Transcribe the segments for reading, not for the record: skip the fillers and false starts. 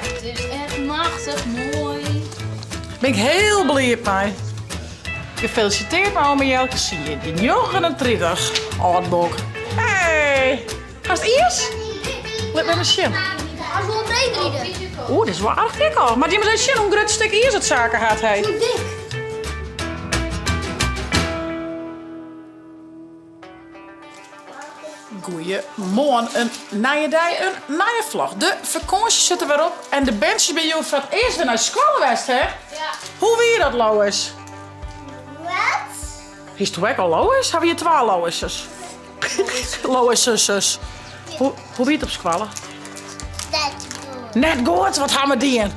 Het is echt machtich moai. Ben ik hiel bliid mei. Gefeliciteerd mei ome Jelke syn jierdei 39, âldbok. Hey! Hast iis? Lit my ris sjen. As wol reedride. Oeh, dit is wol aardich dik al. Mar dy moat even sjen hoe grut stik iis dat Sake hat, hey. Hoe dik? Goeiemoarn, in nije dei, in nije vlog. De fakânsje sit der wer op en de berntsjes binne hjoed foar it earst wer nei skoalle west, hè? Ja. Hoe wie dat, Lois? Wat? Hiest ek al Lois? Hawwe je twa Loises? Loises. Hoe, hoe wie it op skoalle? Net goed. Net goed? Wat ha we dien?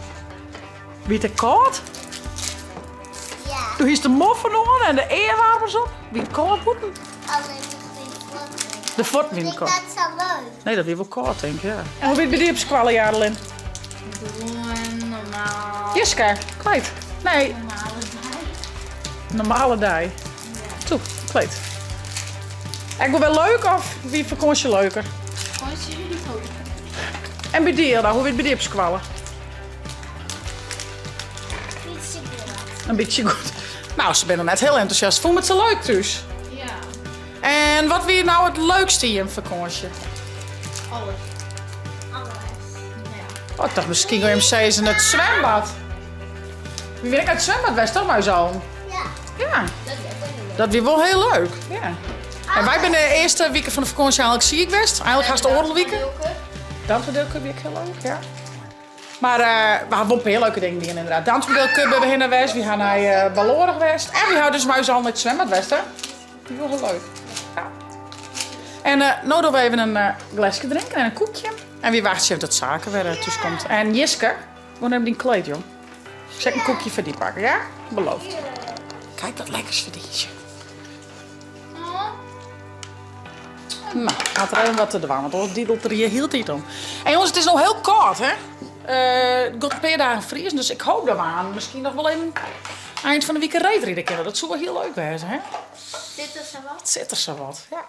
Wie it ek kâld? Ja. Do hiest de moffen oan en de earwaarmers op. Wie it kâld bûten? Allinnich myn fuotten. De fuotten wiene Ik kâld. dat sa leuk. Nee, dat wie wol kâld, tink ik, ja. En hoe wie it by dy op skoalle, Jadelin? Gewoan normaal. Jiska, kleed. Nee. Normale dei. Normale dei. Toe, kleed. Ek wol wer leuk of wie fakânsje leuker? Fakânsje wie leuker. En by dy, Hilda, hoe wie it by dy op skoalle? Bytsje goed. In bytsje goed. Nou, se binne net hiel entûsjast. Fûn it se leuk thús? Ja. En wat wie nou it leukste yn fakânsje? Alles. Alles. Ja. Oh, ik tocht miskien gean jim sizzen it zwembad. Wy binne ek nei it zwembad west, toch mei ús allen? Ja. Ja. Dat is ek wol heel leuk. Dat wie wol hiel leuk. Ja. En wy binne de earste wike fan de fakânsje eigenlik siik west. Eigenlik hast oardel wike. Dantumadiel wie ek hiel leuk, ja. Mar we ha wol in pear leuke dingen dien ynderdaad. Dantumadiel binne we hinne west, we ha nei Ballorig west. En we ha dus mei ús allen nei it zwembad west, hè. Dat wie wol hiel leuk. Ja. En no dogge we even in gleske drinken en in koekje. En wy wachtsje even tot Sake wer thús komt. En Jiske, gean even dyn kleed, jong. Sil ik in koekje foar dy pakke, ja? Beloofd. Kijk wat lekkers foar dy. Nou, hat er even wat te dwaan, want oars didelt er hjir hieltyd om. En jonges, it is no hiel kâld, hè? It giet in pear dagen friezen, dus ik hoop dat we aanst miskien noch wol even ein fan de wike reedride kinne. Dat soe wol hiel leuk wêze, hè? Sit der sa wat? Sit der sa wat, ja.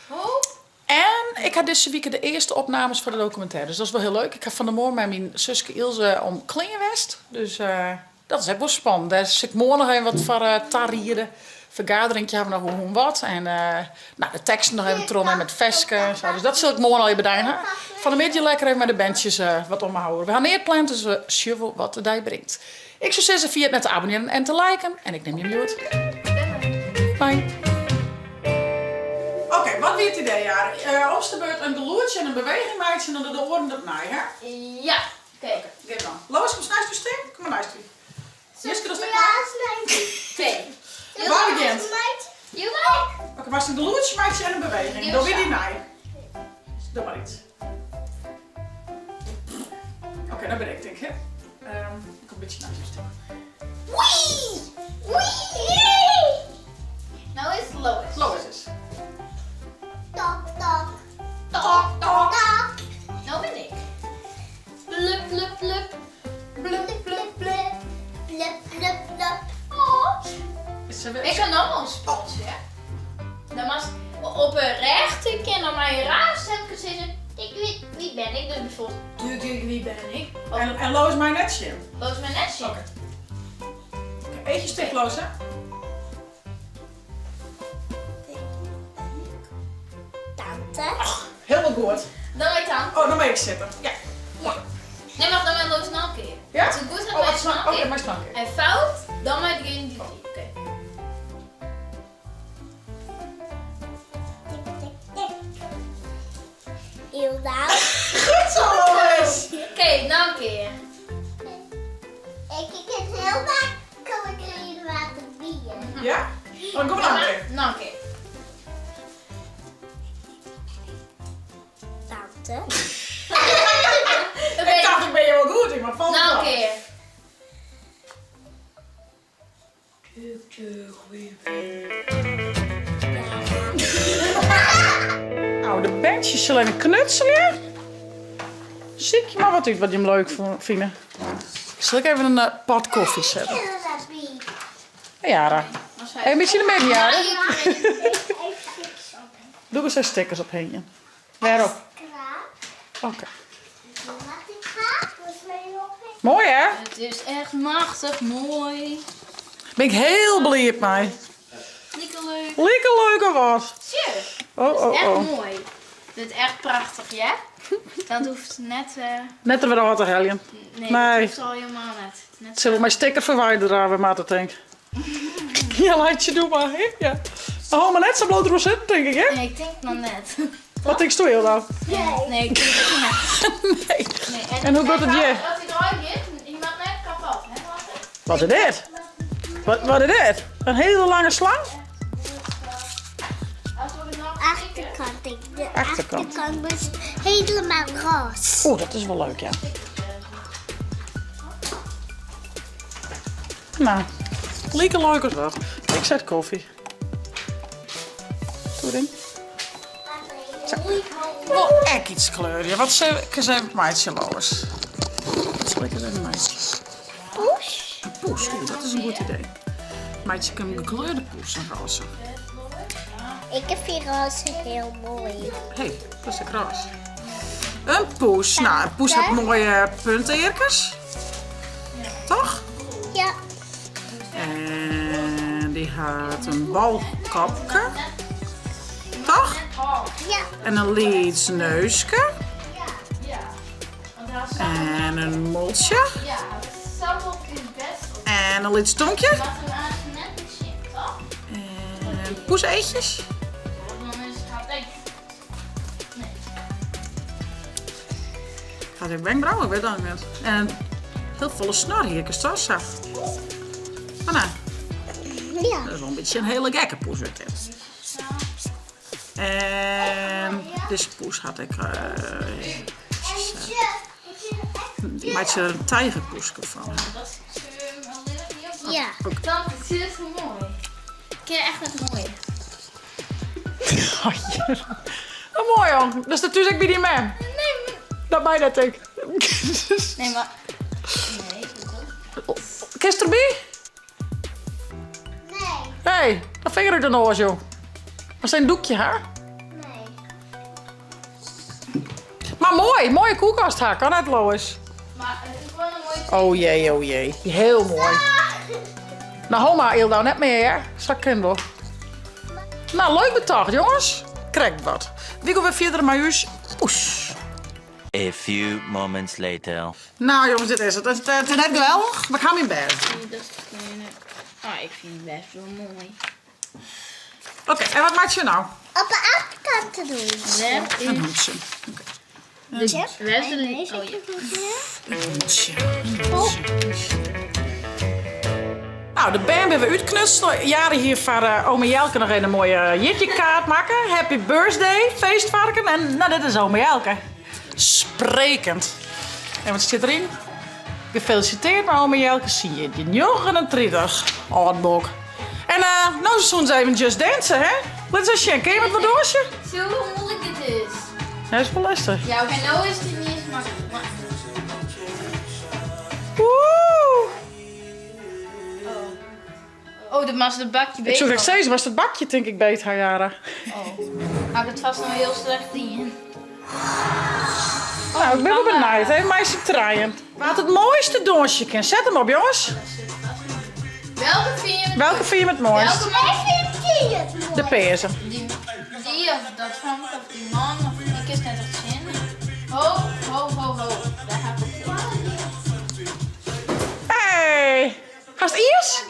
Hoe? En ik ha dizze wike de earste opnames foar de dokumintêre, dus dat is wol hiel leuk. Ik ha fan 'e moarn mei myn suske Ilse om klean west, dus dat is ek wol spannend. Dêr sil ik moarn noch even wat foar tariede. Fergaderingje ha we noch oer hoe en wat. En nou, de teksten noch even trochnimme met ferske en sa. Dus dat sil ik moarn allegear bedein ha. Fan 'e middei lekker even mei de berntsjes wat omhouwe. We ha neat pland, dus we sjogge wol wat de dei bringt. Ik soe sizze, ferjit net te abonnearjen en te liken. En ik nim jim hjoed. Bye. Oké, wat wie it idee, Jare? Omste beurt in gelûdsje en in beweging meitsje en dan de oaren dat nei, hè? Ja. Oké. Gean dan. Lois, komst neist ús stean? Kom mar neist ús. Jiske, dochst ek mei? Oké. Wa begjint? Oké, moatst in gelûdsje meitsje en in beweging. Dan wie dy nei. Doch mar yts. Oké, dan bin ik tink, hè. Ik kom in bytsje neist ús stean. Wee! Wee! No is Lois. Lois is. Tok, tok. Tok, tok. Tok. No bin ik. Blup, blup, blup. Blup, blup, blup. Blup, blup, blup. Oh. Is Ik ha noch wol in spultsje. Dan moatst op 'e rêch tikke en dan mei in raar stemke sizze, Tik, wie, wie ben ik? Dus bijvoorbeeld, Tik, tik, wie ben ik? Of, En, en Lois mei net sjen. Lois mei net sjen. Oké. Oké, eachjes ticht, Lois, hè? Tante. Och, hielendal goed. Dan mei tante. Oh, dan mei ik sitte. Ja. Ja. Nee, wacht, dan mei Lois noch in kear. Ja? As it goed hat, Oh, mei as noch in Oké, kear. mei noch in kear. En fout, dan mei degene dy't. Oké. Tik, tik, tik. Hilda. Goed zo, Lois! Oké, noch in kear. Ik ik het heel makkelijk in water bier. Ja? Dan kom maar nog een kear. Noch in kear. Tante. Ik tocht, ik bin hjir wol goed yn, mar falt Noch in op. kear. Nou, de berntsjes sille even knutselje. Sykje mar wat út wat jim leuk fine. Sil ik even in pot kofje sette. Jara. Even in bytsje yn de midden, Jara. Doe ik ris stickers ophingjen. Wêrop? Oké. Moai hè? It is echt machtich moai. Bin ik hiel bliid mei. Like leuk. Like leuk of wat? Sjoch. Oh, oh, Echt oh. moai. Dit is echt prachtich, ja? Dat hoecht net. Net der wer ôf te heljen. Nee, Nee. dat hoecht al helemaal net. Net Sil ik mei stikker ferwiderje, we moatte tink. Ja, laat je doe maar. Hè? Ja. Oh, mar net sa bliuwt der oer sitten, tink ik, hè? Nee, ik tink noch net. Wat tinkst do, Hilda? Nee, ik tink it net. Nee. Nee. En hoe giet it hjir? As hy derôf giet, hy moat net kapot, hè? Wat is dit? Wat, wat is dit? In hiele lange slang? Achterkant. De Achterkant. achterkant is helemaal roze. Oeh, dat is wol leuk, ja. Nou, like leuk as wat. Ik set kofje. Doe ding. Zo. Wol ek iets kleurje. Wat sil ik ris even meitsje, Lois? Wat sil ik ris even meitsje? Poes. In poes, oeh, dat is in goed idee. Meitsje ik in gekleurde poes, in roze. Ik fyn roze hiel moai. Hé, dat is ek roze. In poes. Nou, in poes hat moaie puntearkes. Toch? Ja. En dy hat in bolkopke. Toch? Ja. En in lyts neuske. En in moltsje. En in lyts tonkje. En poeseachjes. Hat ek wenkbrauwen, ik wit dat net. En hiel folle snorhierkes, toch? Sa. Maar nou, Ja. dat is wol in bytsje in hiele gekke poes wurdt dit. En dizze poes hat ek. Ik meitsje der in tijgerpoeske fan. Ja. Dat is heel moai. Ik kin echt net moai. Oh, moai jong. Dus dat thús ek by dyn mem? Nee, maar... Dat mei net ek. Nee, mar... Nee, hoezo? Kinst derby? Nee. Hey, dat vinger út de noas, jong. Was dat in doekje, ha? Nee. Mar moai, moaie koelkast ha, kan net, Lois. Mar it is wol in moaie Oh jee, oh jee. Hiel moai. Nou, ho mar, Ildo, net mear, hear. Sa kin wol. Nou, leuk betocht, jonges. Krekt wat. Wy gean wer fierder mei ús poes. A few moments later. Nou jongens, dit is it. It is net geweldich, mar ik ha myn bêd. Dat is kleine. Ah, ik fyn it bêst wol moai. Oké, en wat meitsje je nou? Op de achterkant te doen. In hoedsje. Wêr is de... Oh, ja. In hoedsje. Nou, de bern binne wer útknutsele. Jari hie foar eh, ome Jelke noch even in moaie jierdeikaart makke. Happy birthday, feestvarken. En nou, dit is ome Jelke. Sprekend. En wat stiet deryn? Gefeliciteerd mei ome Jelke syn jierdei 39. Âldbok. En eh, no soene se even Just Dance, hè? Lit ris sjen, kin je wat wat doarsje? Sjoch hoe muoilik dit is. Dat is wol lestich. Ja, oké, no is it net iens maklik. Mar... Woe! Oh, dat moatst it bakje Ik soe beet krekt sizze, moatst it bakje tink ik beet ha, Jara. Oh, ha ik it fêst no hiel slecht dien. Nou, ik bin wol benijd. Even mei syn trijen. Wa't it moaiste dûnsje kin, set him op, jonges. Welke fine je het Welke fine je it moaist? Welke Ik fyn dy it moaist. De pearse. Die, die of dat famke of dy man of dy kinst net echt sjen. Ho, ho, ho, ho. Dêr ha ik op Hey! Hast iis?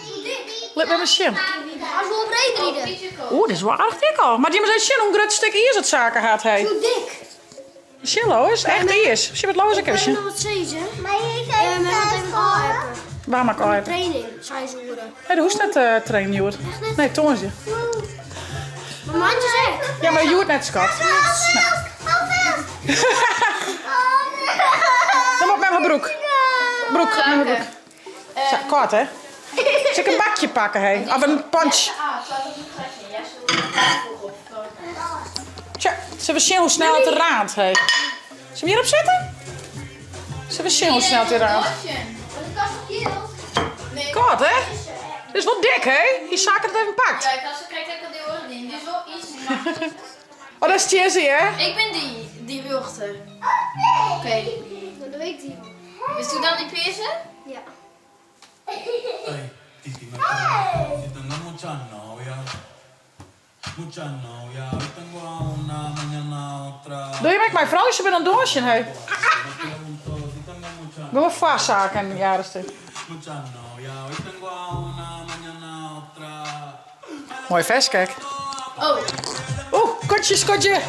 Lit my mar sjen. As wol breed ride. Oeh, dit is wol aardich dik al. Mar dy moat even sjen hoe grut stik iis dat Sake hat, hey. Hoe dik? Sjen Lois, echt iis. Sjen wat Lois ek even Kan je sjen. nog wat sizze? Maar je Eh, we moeten even ôfappen. Waar moat ik ôfappen? Training, seis oere. Nee, do hoechst net eh trainen, hjoed. Nee, tongersdei. Mar moandei ek. Ja, mar hjoed net, skat. Dan moat mem har broek. Broek, mem har broek. Sa, koart hè? Sil ik in bakje pakke, hé? Of in punch? Tja, sille we sjen hoe snel it der raant, hé? Sille we hjirop sitte? Sille we sjen hoe snel it der raant? Koart, hè? Dit is wol dik, hè? Hie Sake it even pakt. Ja, ik had zo krekt ek al dy oare dien. Dy is wol iets makliker. Oh, dat is Chizzy, hè? Ik bin dy, dy rjochter. Oké. Dan doe ik dy. Witst dan dy pearse? Ja. Doe je ek mei froulju bin oan it dûnsjen, hé? Gewoan foarsaken, Jariste. Moai ferske ek. Oh. Oeh, kotsje, skotje.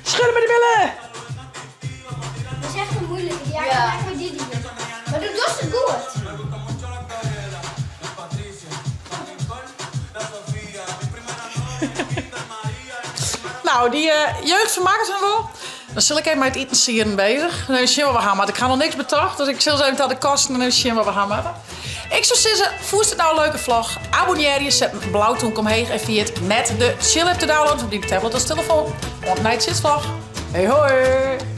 Schudden met de billen. Dat is echt een moeilijke. Ja, Ja. ik maak die die. Maar doe dost het goed. Nou, dy jeugd fermakket him wol. Dan sil ik even mei it itensieden bezich. Dan even sjen wat we ha moatte. Ik ha noch niks betocht, dus ik sil ris even ta de kosten en even sjen wat we ha moatte. Ik soe sizze, fûnst it no in leuke vlog? Abonnearje, set in blau toenke omheech en ferjit net de Chill app te downloaden op dyn tablet of telefoan. Oant de nije tsjinstvlog. Hey hoi!